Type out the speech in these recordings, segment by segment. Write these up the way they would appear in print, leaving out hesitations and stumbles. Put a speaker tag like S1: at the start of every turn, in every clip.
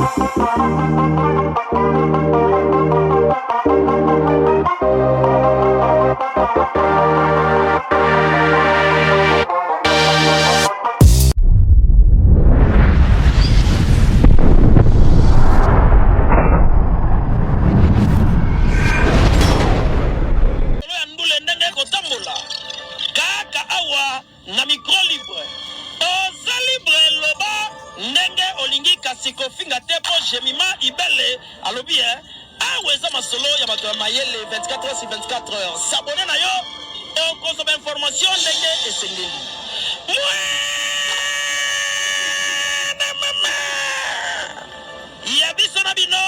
S1: Ya ndule ndenge ekotambola kaka awa na micro libre. Oza libre, loba ndenge olingi, kasi kofinga te, mpo Jemima Ibele alobi e awa eza masolo ya bato ya mayele. 24 heures sur 24 heures, s'abonner na yo, okozwa bainformation ndenge esengeli. Mwana mama ya biso na bino,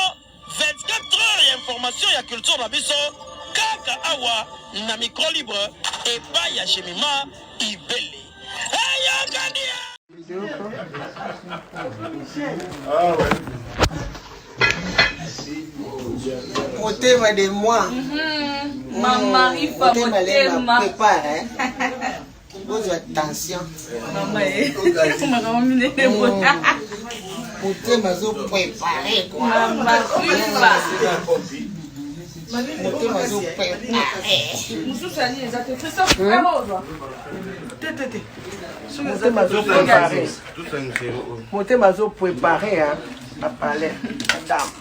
S1: 24 heures ya information ya culture na biso kaka awa na micro libre epai ya Jemima Ibele. Eyokani.
S2: Ah ouais.
S3: Motema de moi.
S4: Mama Rifa.
S3: Motema lemba.
S4: Motema.
S3: Prépare, hein. Bozwa tension.
S4: Mama e makambo minene boye.
S3: Motema azoprépare quoi.
S4: Mama Rifa.
S3: Motema azoprépare.
S4: Mosusu ya nini eza te, Christophe? Ozwa.
S5: Motema azoprépare, motema azoprépare, hein, na palais madame.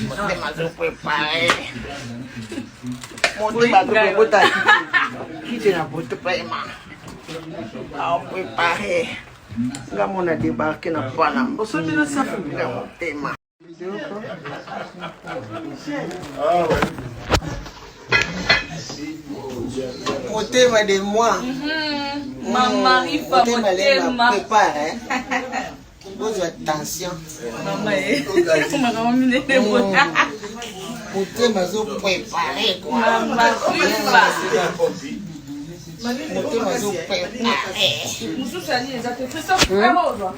S3: Motema azoprépare.
S5: Motema azoprépare, bota kiti na boto prema aoprépare. Nga mona débarke na Panama na motema.
S2: Ah ouais.
S3: Motema de moi.
S4: Mama Rifa.
S3: Motema lemba.
S4: Motema.
S3: Prépare, hein. Bozwa tension.
S4: Mama e makambo minene boye.
S3: Motema azoprépare quoi.
S4: Mama Rifa.
S3: Motema azoprépare.
S4: Mosusu ya nini eza te, Christophe? Ozwa.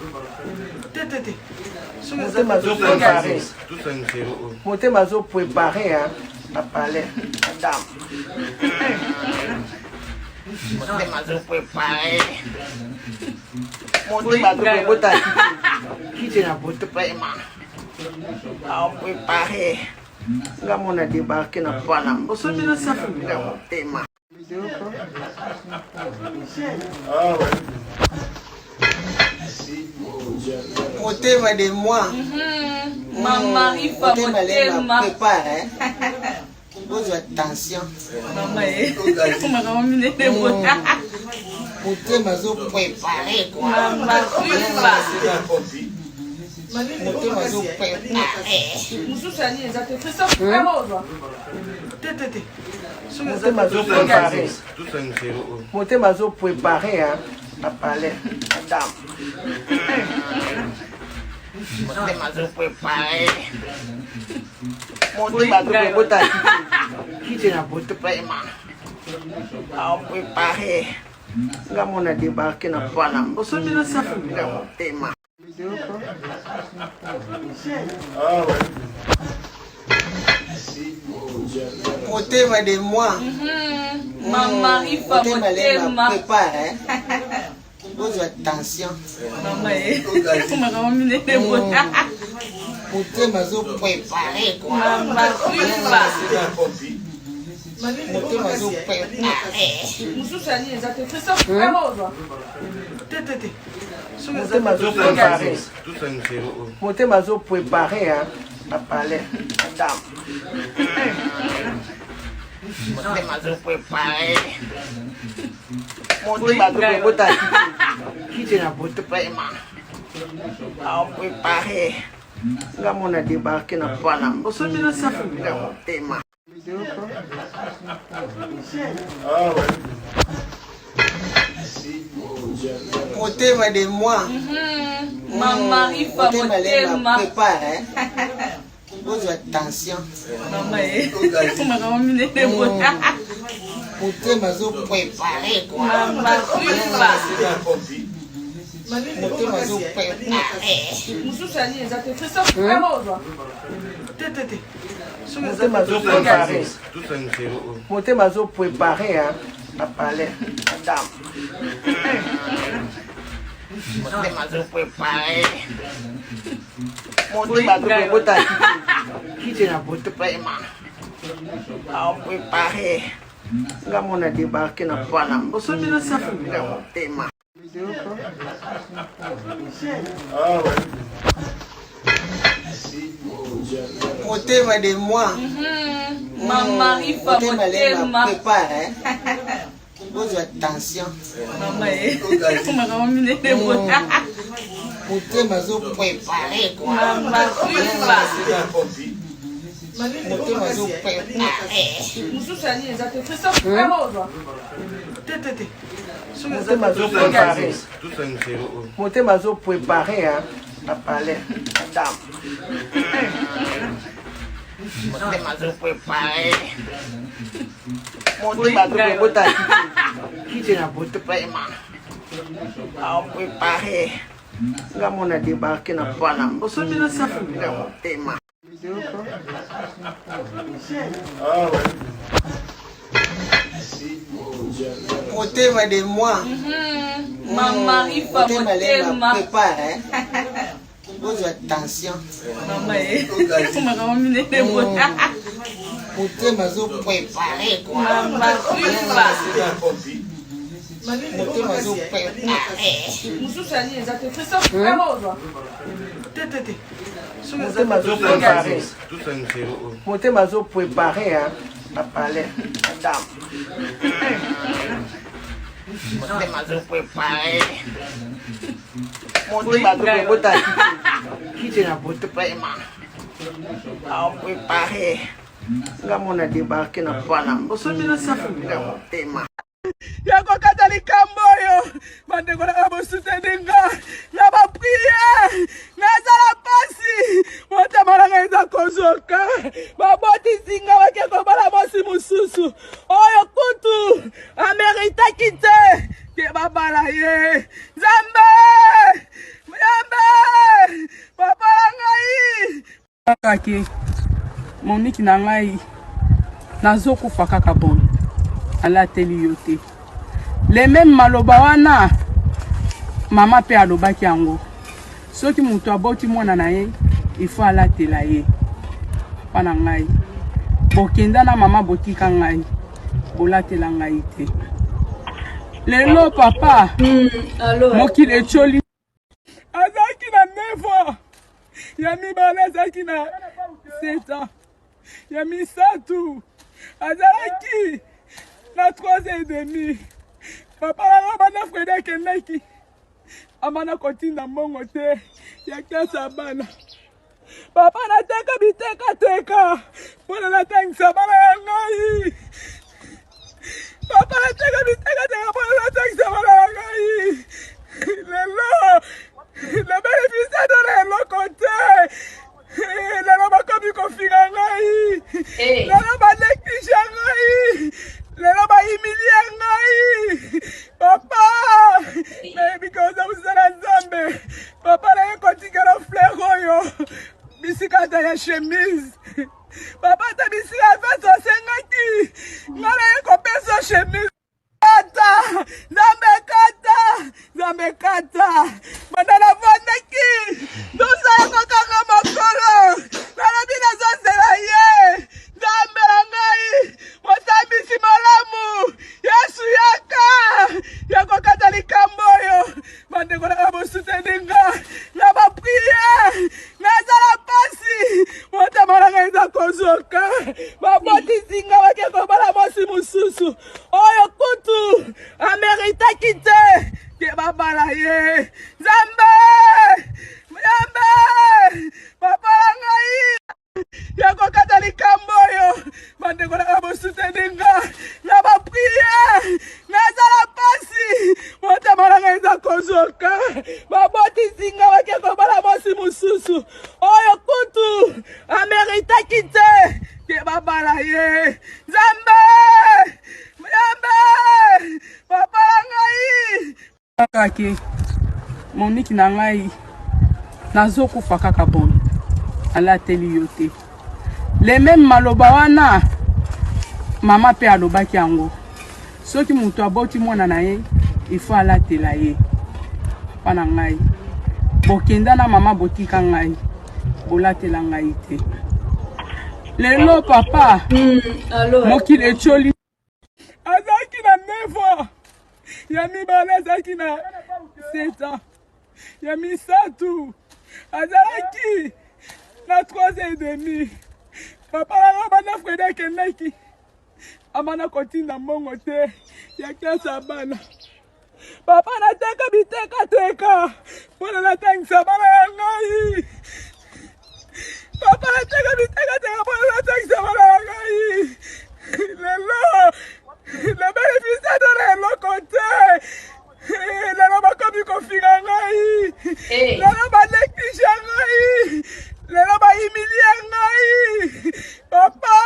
S5: Motema azoprépare, motema azoprépare, hein, na palais madame.
S3: Motema azoprépare.
S5: Motema azoprépare, bota kiti na boto prema aoprépare. Nga mona débarke na Panama na motema.
S2: Ah ouais.
S3: Motema de moi.
S4: Mama Rifa.
S3: Motema lemba.
S4: Motema.
S3: Prépare, hein. Bozwa tension.
S4: Mama e makambo minene boye.
S3: Motema azoprépare quoi.
S4: Mama Rifa.
S3: Motema azoprépare.
S4: Mosusu ya nini eza te, Christophe? Ozwa.
S5: Motema azoprépare, motema azoprépare, hein, na palais madame.
S3: Motema azoprépare.
S5: Motema azoprépare, bota kiti na boto prema aoprépare. Nga mona débarke na Panama na motema.
S2: Ah ouais.
S3: Motema de moi.
S4: Mama Rifa.
S3: Motema lemba.
S4: Motema.
S3: Prépare, hein. Bozwa tension.
S4: Mama e makambo minene boye.
S3: Motema azoprépare quoi.
S4: Mama Rifa.
S3: Motema azoprépare.
S4: Mosusu ya nini eza te, Christophe? Ozwa.
S5: Motema azoprépare, motema azoprépare, hein, na palais madame.
S3: Motema azoprépare.
S5: Motema azoprépare, bota kiti na boto prema aoprépare. Nga mona débarke na Panama na motema.
S2: Ah ouais.
S3: Motema de moi.
S4: Mama Rifa.
S3: Motema lemba.
S4: Motema.
S3: Prépare, hein. Bozwa tension.
S4: Mama e makambo minene boye.
S3: Motema azoprépare quoi.
S4: Mama Rifa.
S3: Motema azoprépare.
S4: Mosusu ya nini eza te, Christophe? Ozwa.
S5: Motema azoprépare, motema azoprépare, hein, na palais madame. Motema azoprepare. Motema azoprepare. Kiti na butu pema. Aoprepare. Nga mona debarke na Panama.
S2: Osombi na safu.
S5: Nga motema.
S2: Ah ouais.
S3: Motema de moi.
S4: Mama Rifa
S3: Motema lema
S4: motema.
S3: prépare. Hein? Bozwa tension.
S4: Mama ye. Makambo minene boye.
S3: Motema azo prépare quoi.
S4: Mama Rifa.
S3: Motema azo prépare.
S4: Mosusu ya nini eza te. Christophe, ero ozwa.
S5: Te te te. Motema azo prépare. Motema azo prépare hein. Na palais. Madame. Motema azo prépare. Motema azo prépare. Kiti na butu pema. Ao prépare. Nga mona débarquer na Panama.
S2: Osombi na safu.
S5: Nga motema.
S2: Ah ouais.
S3: Motema de moi.
S4: Mama Rifa
S3: Motema lema
S4: motema.
S3: prépare. Hein? Bozwa tension.
S4: Mama ye. Makambo minene boye.
S3: Motema azo prépare quoi.
S4: Mama Rifa.
S3: Motema azo prépare.
S4: Mosusu ya nini eza te. Christophe, ero ozwa.
S5: Te te te. Motema azo prépare. Motema azo prépare hein. Na palais. Madame. Motema azo prépare. Motema azo prépare. Kiti na butu pema. Ao prépare. Nga mona débarquer na Panama.
S2: Osombi na safu.
S5: Nga motema.
S6: Ya kokata likambo oyo, bandeko nanga, bosuteni nga na bapriere, nazala mpasi, motema nanga eza kozoka. Babotisi nga, bake kobala mwasi mosusu oyo kutu ameritaki te ke babala ye. Nzambe, Nzambe, papa na ngai. Kaka ke Moniki na ngai, nazokufa kaka boye, alateli yo te. Le meme maloba wana mama mpe alobaki yango: soki moto aboti mwana na ye, ifo alatela ye. Mpa na ngai, bokenda na mama, botika ngai, bolatela ngai te. Lelo papa, mokili etioli. Azalaki na 9 ans, ya mibale azalaki na 7 ans, ya misato azalaki na 3 ans et demi. Papa nanga, bana Fredi akendaki, amana kotinda mbongo te ya klase ya bana. Papa, nateka bitekateka mpona natangisa bana ya ngai. Papa, nateka bitekateka mpona natangisa bana ya ngai. Lelo na bénéfice ata na eloko te. Lelo bakomi kofinga ngai, lelo banéglige ngai, lelo bahumilie ngai. Papa, nayebi ke oza mosala Nzambe. Papa, naye kotikela fleur oyo bisika ata ya chemise. Papa, ata bisika ya veste osengaki nga, naye kopesa chemise. Kata, Nzambe, kata, Nzambe, kata. Banda navandaki, tozala kokanga makolo, nalobi nazozela ye. Nzambe na ngai, mosambisi malamu, Yesu, yaka ya kokata likambo oyo. Bandeko nanga, bosuteni nga na bapriere, nazala mpasi, motema nanga eza kozoka. Babotisi nga, bake kobala mwasi mosusu oyo kutu ameritaki te ke babala ye. Nzambe, Nzambe, papa na ngai, ya kokata likambo oyo. Bandeko nanga, bosuteni nga na bapriere, nazala mpasi, motema nanga eza kozoka. Babotisi nga, bake kobala mwasi mosusu oyo kutu ameritaki te ke babala ye. Nzambe, Nzambe, papa na ngai. Kaka ke Moniki na ngai, nazokufa kaka boye, alateli yo te. Le meme maloba wana mama mpe alobaki yango: soki moto aboti mwana na ye, ifo alatela ye. papa na ngai bokenda na mama botika ngai bolatela ngai te lelo papa mokili etioli azalaki na 9 ans ya mibale azalaki na 7 ans ya misato azalaki na 3 ans et demi papa nanga banda fredi akendaki amana kotinda mbongo te ya klase ya bana papa nateka bitekateka mpo na natangisa bana ya ngai papa nateka bitekateka mpo na natangisa bana ya ngai lelo nabenefisi ata na eloko te lelo bakomi kofinga ngai
S4: Eh.
S6: lelo baneglige ngai lelo bahumilie ngai papa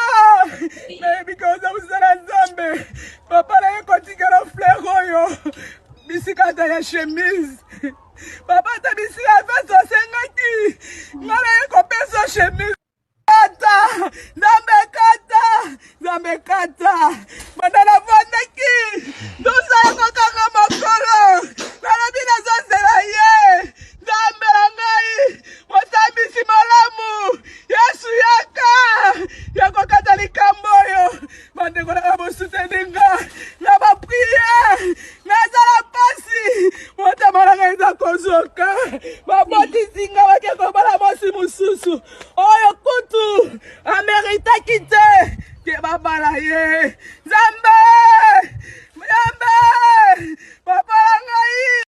S6: nayebi ke oza mosala nzambe papa naye kotikela fleur oyo bisika ata ya chemise papa ata bisika ya veste osengaki ngai naye kopesa chemise kata nzambe kata nzambe kata banda navandaki tozala kokanga makolo nalobi nazozela ye nzambe na ngai mosambisi malamu yesu yaka ya kokata likambo oyo bandeko nanga bosuteni nga na bapriere nazala mpasi motema nanga eza kozoka babotisi nga bake kobala mwasi mosusu oyo kutu ameritaki te ke babala ye nzambe nzambe papa na ngai.